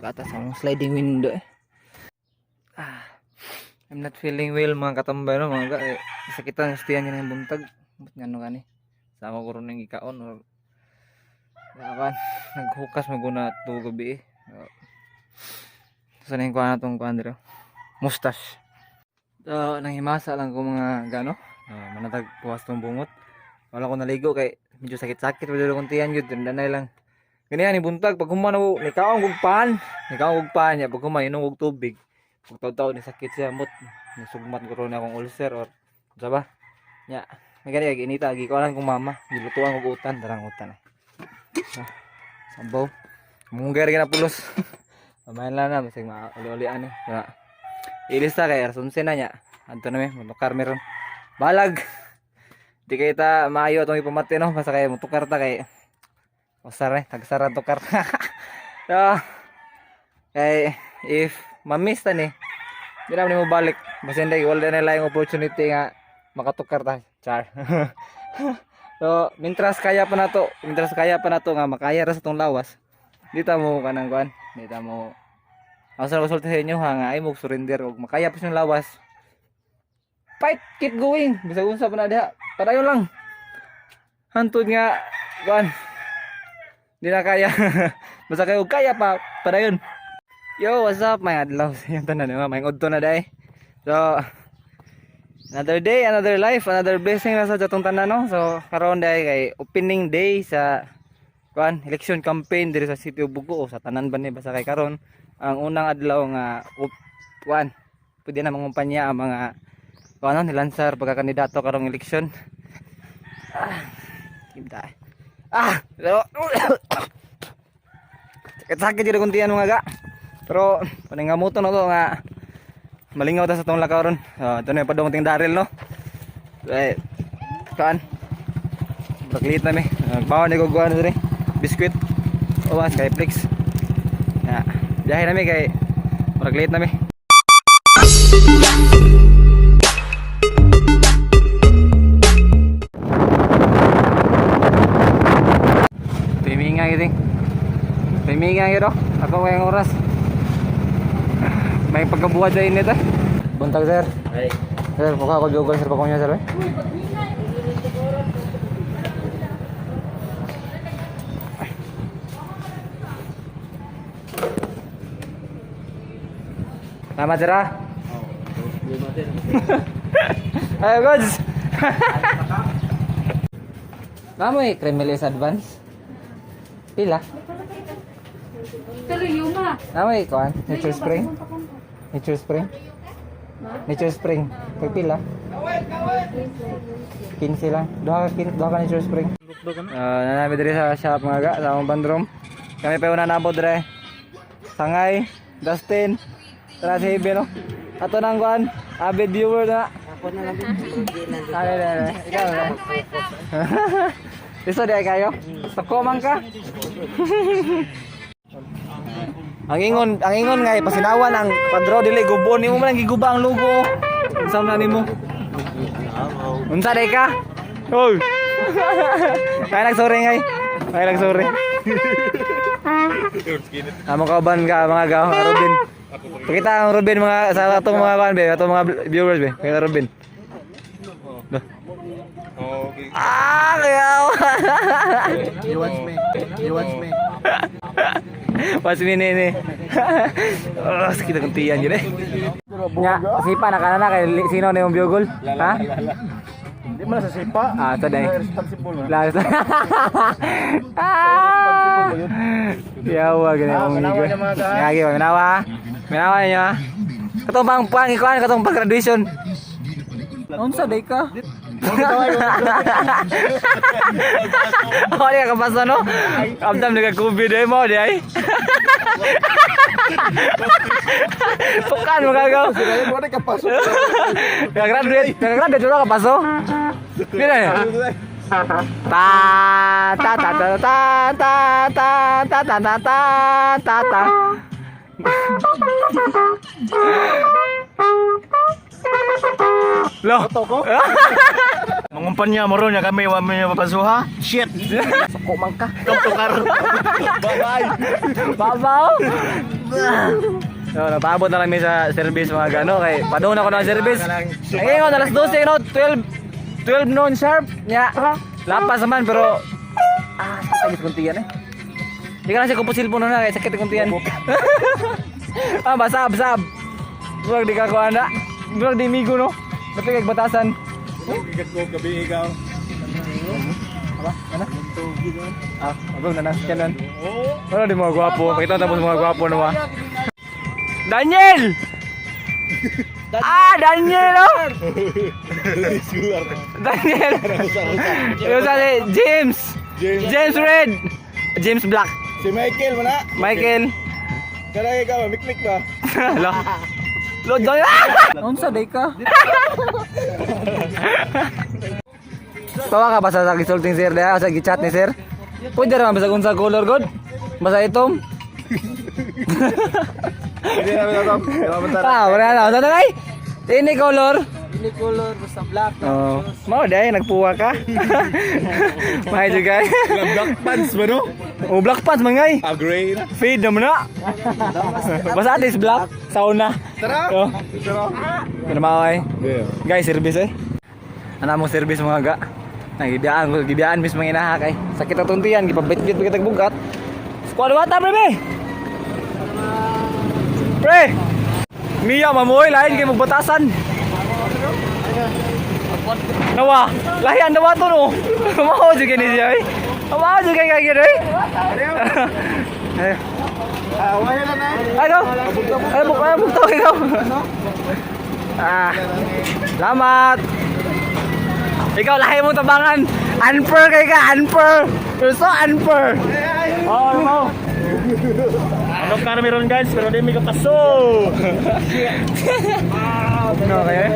Gatas ang sliding window eh. Ah, I'm not feeling well, mga katambay, no, mga ga. Eh, sakitan sa tiyan niya ng buntag. Ba't nga ano gani? Sama ko ron ng ikaon or Nakakan, naghukas maguna to gabi eh. So, na yung kuha na itong kuha nila. Mustache. So, nanghimasa lang ko, mga gano. Manatag puwas tong bungot. Wala ko naligo kay medyo sakit-sakit wala kong tiyan yun. Danay lang. Ganyan ni buntag pag human ako nikaon kog pan, nikaon kog pan ya pag human inom kog tubig. Pag taw-taw ni sakit siya mot nisugmat ko ron akong ulcer or unsa ba? Nya, may gani kay inita gikuan kong mama, gilutuan kog utan, darang utan eh. Ah, sabaw. Mungger na pulos. Pamain lang na, basig mauli-ulian eh. Kaya, ilista kay aras 11 na niya. Adto na mi, motukar meron. Balag. Di kay ta maayo atong ipamati no, basta kay motukar ta kay usar eh, tagsara tukar. So, kay if mamiss ta ni, di na mo balik. Basta hindi, wala na lang yung opportunity nga makatukar ta. Char. So, mintras kaya pa nato, mintras kaya pa nato nga makaya ra sa tong lawas. Di ta mo kanang kuan, di ta mo. Ang sa resulta sa inyo ha nga ay mo surrender og makaya pa sa lawas. Fight, keep going. Bisag unsa pa na diha. Padayon lang. Hantod nga kuan. Di na kaya. Basta kayo kaya pa, padayon. Yo, what's up? May adlaw sa inyong tanan, may udto na day. So, another day, another life, another blessing na sa atong tanan no. So, karon day kay opening day sa kuan election campaign diri sa City of Bugo o sa tanan ba ni basta kay karon ang unang adlaw nga kuan pwede na mangumpanya ang mga kuan no, nilansar pagkakandidato karong eleksyon. Ah, kinta. Ah, pero sakit sakit jud kung tiyan mga ga. Pero paningamuto na to nga malingaw ta sa tong lakaw ron. Ah, ito na yung padong ting Daryl no. Eh, kaan. Baklit na mi. Nagbawa ni guguan diri. Biskuit. O mas kay Flix. Ya, biyahe na mi kay murag late na mi. Timinga gitu. Timinga gitu. Ako ngayong oras. May pagkabuhat sa init eh. Buntag, sir. Ay, Sir, mukha ko Google sir pa niya sir eh. Tama sir ah. Ay, goods. Mamo eh, Cremeles advance. Pila? Pero yuma. Namo eh, kuan? Nature Spring? Nature Spring? Nature Spring. Pagpila? 15 lang. Duha ka Nature Spring. Ah, nanami diri sa shop mga ga, sa among bandroom. Kami pa una nabot dire. Sangay, Dustin, tara si Ibe no. Ato nang kuan, avid viewer na. Ay, ay, ay, ikaw na. Iso di ay kayo? Suko man ka? Ang ingon nga pasinawan ang padro dili gubo nimo man ang giguba ang logo. Unsa man nimo? Unsa day ka? Hoy. Kaya nagsorry ngay. Kaya nagsorry. Amo kauban ka mga gaw, Robin. Pakita ang Robin mga sa atong mga kuan be, atong mga viewers be. Pakita Robin. Dah. Ah, kaya. He wants me. He wants me. Pas ni ni. Oh, sakit akong tiyan yun eh. Nga, sipa na kana na kay sino na yung bugol? Ha? Hindi mo na sa sipa. Ah, sa day. Responsible man. Last. Ah! Yawa gani akong Minawa higo. niya, mga ka. Ngagi, minawa. Minawa niyo ah. Katong pang pang ikuan katong pang graduation. Unsa day ka? Oh, di ka kapasa no? Amdam ni ka COVID eh mo di ay. Tukan mo kagaw. Kaya mo na kapasok. Kagraduate, kagraduate wala ka paso. Mira eh. Ta ta ta ta ta ta ta ta ta ta ta ta ta. Lo. Toko. Mangumpanya mo ron kami wa mi mapasuha. Shit. Suko man ka. Tukar. Bye-bye. Babaw. So, napaabot na lang mi sa service mga gano kay padung na ko ng service. Ay, alas 12 no, 12 12 noon sharp. Nya. Lapas naman pero sakit kuntian eh. Di ka lang siya kupot silpon na kay sakit kuntian. Basab, sab. Murag di ka ko ana. Murag di migo no. Dapat kay batasan. Gigat ko gabi ikaw. Aba, ano? Abang nanas kanan. Wala di mga gwapo. Pakita tapos mga gwapo na ba. Daniel! Daniel oh! Daniel! Yung sa James! James. James Red! James Black. Si Michael mana? Michael. Kanang ikaw, mikmik ba? Lo. Lo, Daniel! Unsa day ka? Tawa ka ba sa gisulting sir diha sa gichat ni sir? Pwede ra man bisag unsa color god? Basta itom. Hindi namin alam. Wala na. Unsa na kay? Ini color. Ini color basta black. Oh, mao day nagpuwa ka. May jugay. Black pants ba no? Oh, black pants man ngay. Gray na. Fade naman na. Basta at least black. Sauna. Tara. Oh. Tara. Ano mao ay? Yeah. Guys, service eh. Ano mong service mga ga? Nagibiyaan ko, gibiyaan mismo ang inahak ay. Sakit ang tuntian, gipabit-bit pa kitag bugat. Squad wata, pre, pre! Pre! Mia, mamuhay, lain kay magbatasan. Nawa, lahian nawa to no. Mao jud kay ni siya eh. Mao jud kay kay eh. Wala na na. Ay, go. Ay, buk, ay, bukto ikaw. Salamat. Ikaw lahi mo tabangan. Unfair kay ka, unfair. You're so unfair. Oh, ano? Ano ka na meron guys, pero di mi kapaso. No, kaya?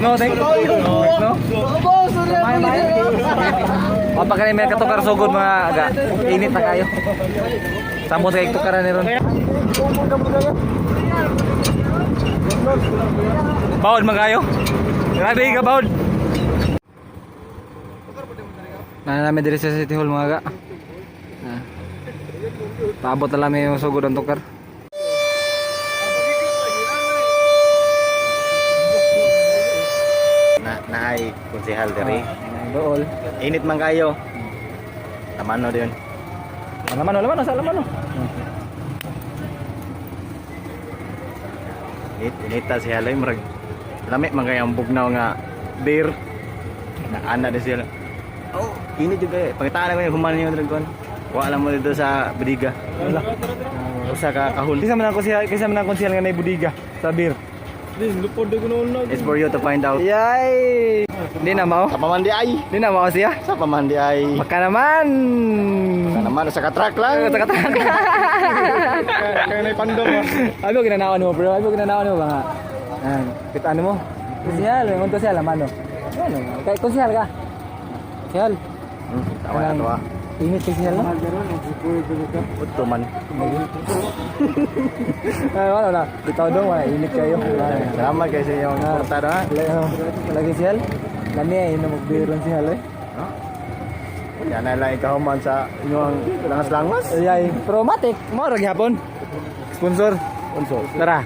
No, thank you. No. May may. Papa kani may katukar sugod mga aga. Init na kayo. Samot kay tukaran ni ron. Bawod man kayo. Grabe ka bawod. Na namin diri sa City Hall mga ga. Ah. Paabot na lang yung sugod ang tukar. Na naay konsehal diri. Dool. Init man kayo. Taman no diyon. Laman, laman, sa laman. Init inita si Haloy murag lami man kayo ang bugnaw nga beer. Naana din sila. Oh, init jud kayo. Pangitaan ko yung human niyo dragon. Wa lang mo dito sa bodega. Wala. Usa ka kahon. Kaysa man ang konsehal nga nay budiga sa beer. It's for you to find out. Yay! Hindi na mao. Sa pamandi ay. Hindi na mao siya. Sa pamandi ay. Baka naman. Sa naman sa ka-truck lang. Taka taka. Kaya na pandom ah. Abi ko ginanaon mo bro. Abi ko ginanaon mo ba nga. Ah, kita ano mo? Konsehal, may konsehal mano. Ano? Kay konsehal ka. Konsehal. Tawa na to ah. Init konsehal no? Uto man. Ay, wala wala. Bitaw dong wala init kayo. Salamat kayo sa inyong suporta do ah. Lagi sihal. Lami ay inom og beer lang sihal eh. Yan na lang ikaw man sa inyong langas-langas. Ay, Promatic, mo ra gihapon. Sponsor. Unso? Tara.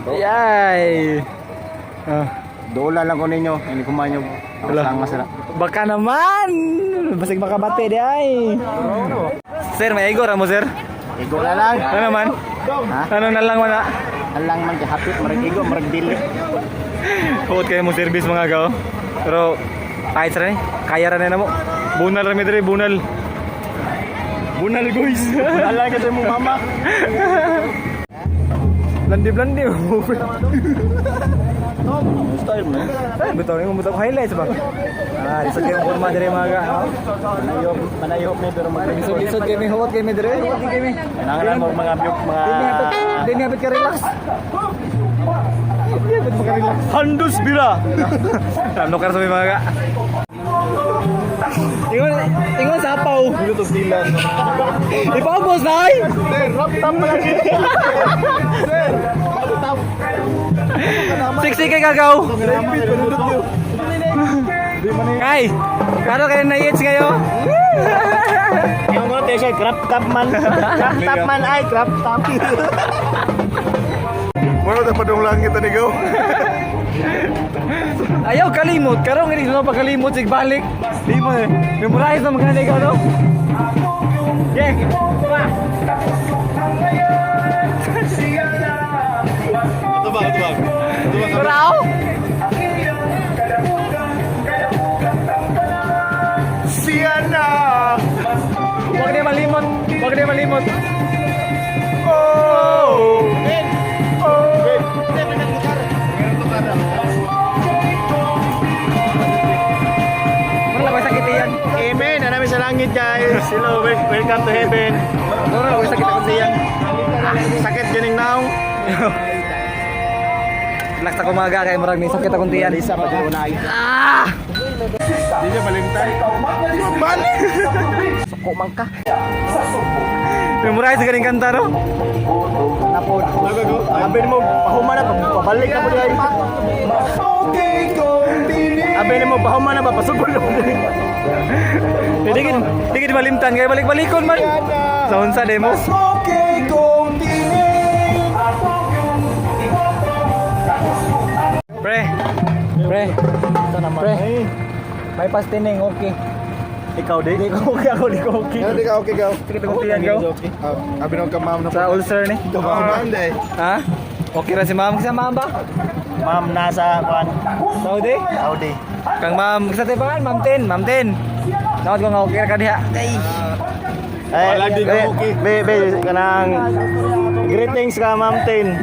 Yay. Ah, Dola lang ko ninyo. Hindi ko man yung langas na. Baka naman. Basig makabate di ay. Sir, may igor mo sir. Igo na lang. Ano naman? Ha? Ano na lang wala? Alang man gihapit marag igo marag dili. Huot kayo mo service mga gaw. Pero kahit sa ni, kaya ra na mo. Bunal ra mi diri, bunal. Bunal guys. Alang kasi mo mama. Blandi blandi. Style mo. Ay, bitaw ni mo bitaw highlights ba? Lisod kayo kurma diri mga ga. Manayop, manayop mi pero mag Lisod lisod kay mi huot kay mi diri. Huot kay mi. Kailangan mo mga biyok mga Di mi hapit ka relax. Di hapit ka relax. Handus bira. Ano ka sa mga ga? Ingon ingon sa apaw. Dito sila. Ipaubos na ay. Sir, rap top pala. Sir, rap top. Siksi kay gagaw. Repeat panundot niyo. Kay, kano kayo na-itch ngayon? Yung mga tayo siya, crop top man. Crop top man ay, crop top. Mura ta padung langit ani go. Ayaw kalimot, karong hindi na pagkalimot sig balik. Di mo eh. Memorize na maganda ikaw no? Yeah. Pa. Ito ba, ito ba? Ito ba? Bravo. Siya na. Wag na malimot. Wag na malimot. Oh. Oh. Wala ko sakit iyan. Amen. Nanami sa langit, guys. Hello, welcome to heaven. Wala ko sakit ako siyan. Sakit ganing naong. Relax ako mga kay murag ni sakit akong tiyan. Lisa, pag unay. Ah! Di niya malintay. Balik. Suko man ka. Memorize ganing kanta no? Napod. Abi mo, pahuman na, pabalik na po di ay. Abi mo, pahuman na ba, pasugol na po di. Dikit, dikit malimtan kay balik-balikon man. Sa unsa demo? Pre. Pre. Ito naman. Pre. Bypass tining okay. Ikaw di? Di ko okay ako, di ko okay. Di ka okay ka. Sakit akong tiyan go. Ah, abi nung ka ma'am na. Sa ulcer ni. Ka ma'am day. Ha? Okay ra si ma'am. Kasi ma'am ba? Ma'am, nasa kuan, Saudi? Saudi. Kang ma'am, sa tayo ma'am Tin, ma'am Tin. Dapat ko nga okay ra ka diha. Ay. Eh, Wala, di ko okay. Be, be, kanang greetings ka, Ma'am Tin.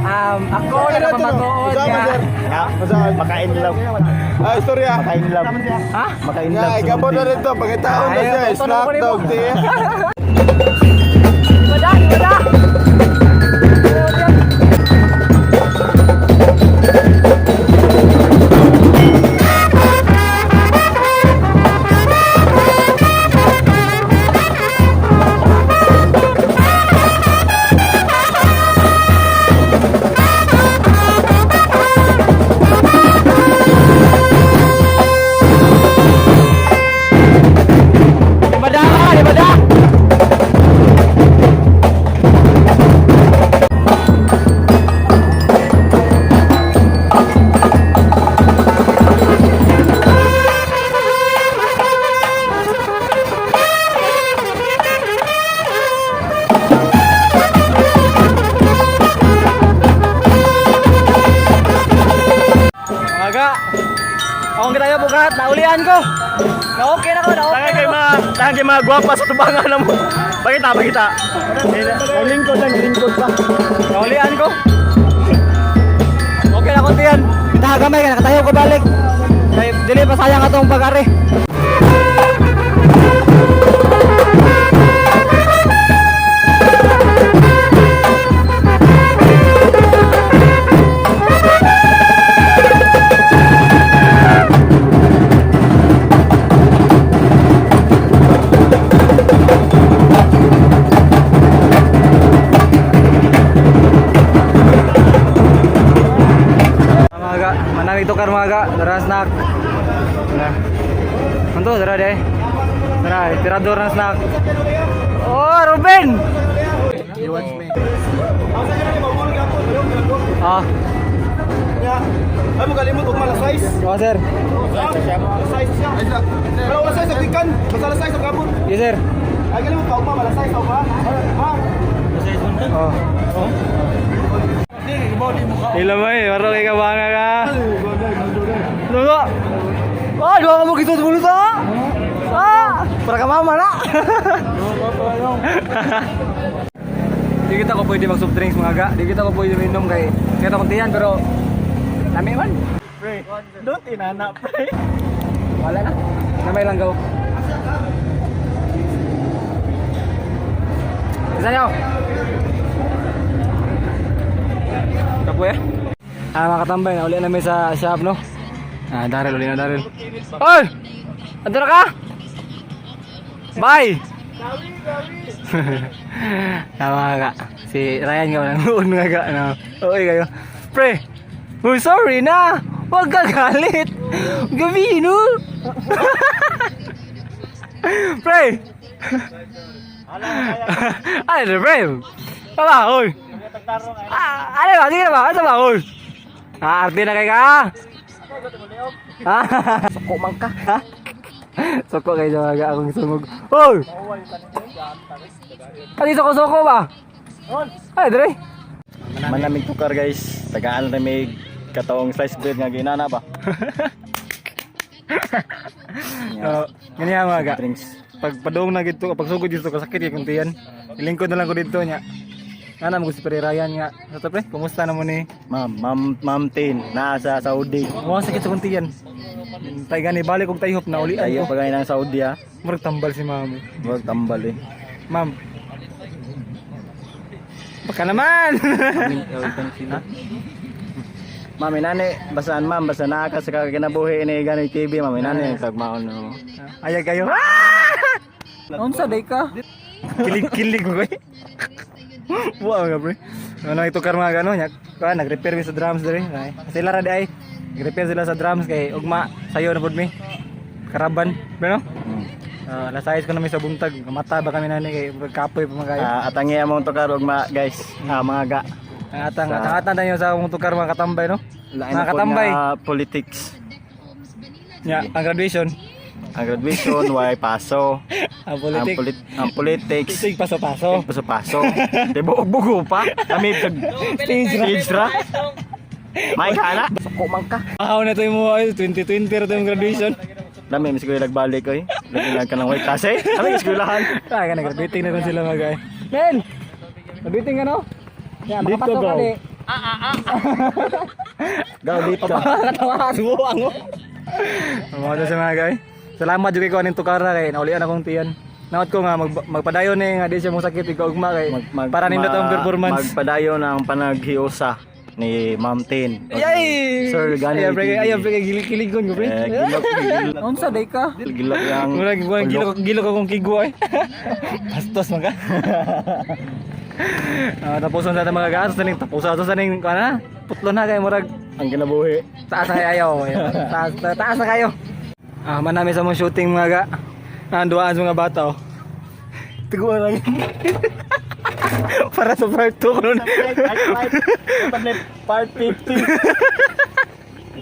Ako na napamatuod Kasama, nga. sir. Ya, makain love. Ah, istorya. Makain love. Ha? Makain love. Ya, ikaw na rito. Pagkitaon na Ay, siya. ito na Snack ko rin mo. dog tea. Wala, wala. Di ba da? Di ba da? Aga. Akong kita yung bukat, naulian ko. Na okay na ko, na okay Tangan na kay ko. mga, tangan kay mga gwapa sa tubangan na mo. Pakita, pakita. Lingkod lang, lingkod pa. Naulian ko. Okay na konti yan. Kita gamay ka, nakatayo ko balik. Kay dili pa sayang atong pag-ari. Mga ga, manamig tukar mga ga, dara snack. Tara. Anto, dara de. Tara, tirador ng snack. Oh, Ruben! He wants me. Ah, Ay mo kalimot og mala size. oh, sir. Size siya. Wala wala size og ikan. Basta la size og gabon. Yes, sir. Ay kalimot pa ugma mala size og ba. Ha? Oh. Ila mo eh, maro kay kabanga ka. Lulo. Ah, dua kamu gitu dulu to. Ah, para ka mama na. Di kita ko pwede mag soft drinks mga ga. Di kita ko pwede minom kay kaya akong tiyan pero lami man. Pre, don't inana, pre. Wala na. Namay lang gaw. Isa nyo. Kapoy eh. Ah, mga katambay, nauli namin sa shop, no? Ah, Daryl, uli na Daryl. Oy! Ando na ka? Bye! Tama ka. Si Ryan nga walang uun nga ka. No? Uy kayo. Pre! Uy, sorry na! Huwag ka galit! Gabi, no? Pre! Ano, pre? Tama, oy! Ah, ano ba? Sige na ba? Ano ba, oy? Ah, arte na kay ka! Ah, Suko man ka. Ha? Suko kayo sa mga akong sungog. Hoy! Ano yung suko-suko ba? Ay, dire. Manamig tukar, guys. Tagaan na may katong slice bread nga ginana ba. Oh, ganyan mga ga. Drinks. Pag padung na gito, pag sugod dito kasakit kay kuntian. Ilingkod na lang ko dito nya. Ana mo si Pare Ryan nga. Sa to, pre, kumusta na mo ni? Ma'am, ma'am, ma'am Tin, nasa Saudi. Mo sakit sa kuntian. Tay gani balik og tayhop na ulian Tayo ko. pa gani ng Saudi ah. Murag tambal si ma'am. Huwag tambal eh. Ma'am. Baka naman. Ma'am, inani, basaan ma'am, basta naa ka sa kinabuhi ni gani TV, ma'am, inani, tagmaon no. Ayag kayo. Ah! Unsa day ka? Kilig-kilig ko eh. Wow nga, pre. Ano ito kar mga gano nya. Kuan nag-repair mi sa drums diri. Ay, sila ra di ay. Nag-repair sila sa drums kay ugma sayo na pud mi. Karaban, pre no? Ah, alas 6 ko na mi sa buntag. Mata ba kami nani kay murag kapoy pa man kayo. Ah, atangi among tukar og ma guys, ah, mga ga. Ang atang atang atang tayo sa akong tukar mga katambay no. Lain Mga na pod katambay. nga politics. Nya, ang graduation. Ang graduation way paso. Ang Ang politics. ang politics Sig paso-paso. paso-paso. Di buog-bugo pa. Kami tag Stage ra. stage ra. May kana. Suko man ka. Aw na to yung mga 2020 ra to yung graduation. Dami mis ko nagbalik oy. Lagi lang ka ng way klase. Kami eskwelahan. Ah, ka nag-graduating na rin sila mga guy. Men! Nag-graduating ka no? Ya, Dito, makapasok ka go. ni. Gaw dito. Katawa subuang mo. Mga sa mga guy. Salamat jud kay ko aning tukara kay naulian akong tiyan. Naot ko nga magpadayon ni nga di siya mo sakit ikaw ugma kay para nindot ang performance. Magpadayon ang panaghiusa ni Ma'am Tin. Yay! Sir Gani Ay, pre, TV. ay, pre, gilig-giligon ko, pre. Eh, gilok, gilok. Unsa day ka? Gilok yang Murag murag gilok gilok akong kigwa eh. Bastos man ka. Ah, tapos na mga gas na ning tapos sa ning kana. Putlo na kay murag ang kinabuhi. taas na kayo. Taas taas na kayo. Ah, manami sa mong shooting mga ga. Nanduaan sa mga bata oh. Tuguan lang. Para sa part 2 ko nun. Part 50.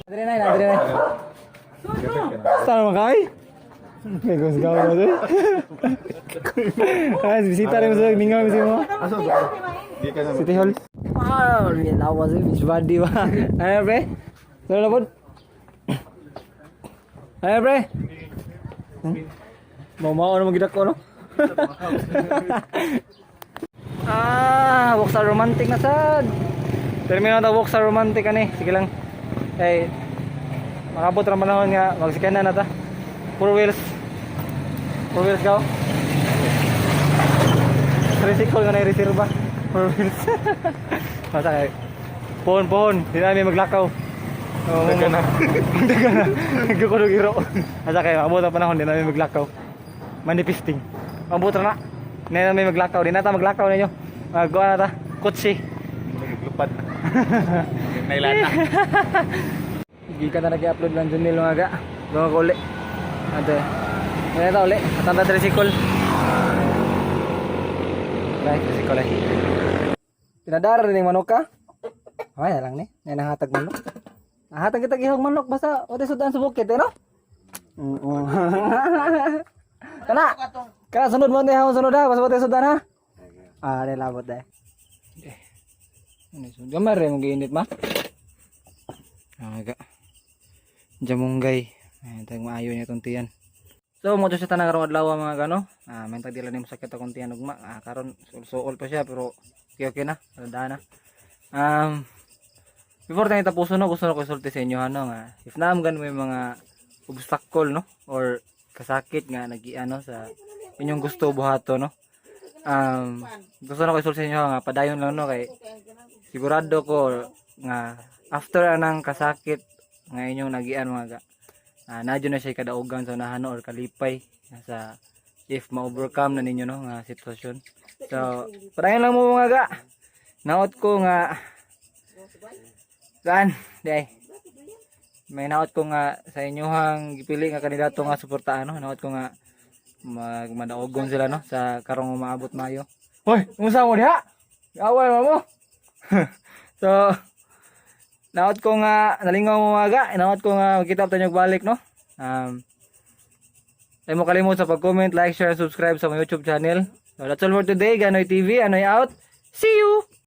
Adre na, adre na. Saan naman kay? May gusgaw na doon. Ay, bisita rin mo sa ningaw mo. City Hall. Wow, lawas eh, beach body ba? Ay, pre. Saan na po? Ay, pre. Mau-mau na magidak ko, no? Ah, walk sa romantic na sad. Termino ta walk sa romantic ani. Sige lang. Hey, makabot ra manahon nga magsikana na ta. Four wheels. Four wheels ka. Tricycle nga na reserva. Four wheels. Masa kay Pohon pohon, di namin maglakaw. Oh, daga na. Daga na. Nagkukulog iro. Masa kay maabot ang panahon di namin maglakaw. Manifesting. Maabot ra na. Di namin maglakaw, di na ta maglakaw ninyo. Magkuha na ta. Kotse. Lupad. Nailata. Hindi ka na nag-upload lang Junil mga ga. Mga ko uli. Ate. Ngayon ta uli. Atanda tricycle. Right, tricycle eh. Pinadara rin yung manok ka. Okay na lang ni. Ngayon nahatag manok. Nahatag kita gihog manok basta o sudan sa bukid eh no? Oo. Kana. Kana sunod mo na sunod ha. Basta mo sudan ha. Ah, di labot dai. Eh. Ano so, gamar rin mong giinit ma. Aga. Jamunggay. Ayan, tayong maayo niya itong tiyan. So, mo sa tanang karong adlaw mga gano. Ah, may tagdila nimo sakit akong tiyan ugma. Ah, karon suol pa siya pero okay okay na. Tandaan na. Before tayo tapuson no, gusto na ko isulti sa inyo ano nga. If naam gan may mga obstacle no or kasakit nga nagiano sa inyong gusto buhato no. Gusto na ko isulti sa inyo nga padayon lang no kay sigurado ko nga after anang kasakit nga inyong nagian mga ga, ah, nadyo na siya kadaugan sa unahano or kalipay nga sa if ma-overcome na ninyo no nga sitwasyon. So, padayon lang mo mga ga. Naot ko nga saan? Di ay. May naot ko nga sa inyohang gipili nga kandidato nga suportahan, no. Naot ko nga magmadaogon sila, no, sa karong umaabot Mayo. Hoy, unsa mo diha? Away mo mo. So naot ko nga nalingaw mo maga, naot ko nga magkita pa tayo balik, no. Ay mo kalimot sa pag-comment, like, share, and subscribe sa my YouTube channel. So that's all for today. Ganoy TV, Anoy out. See you!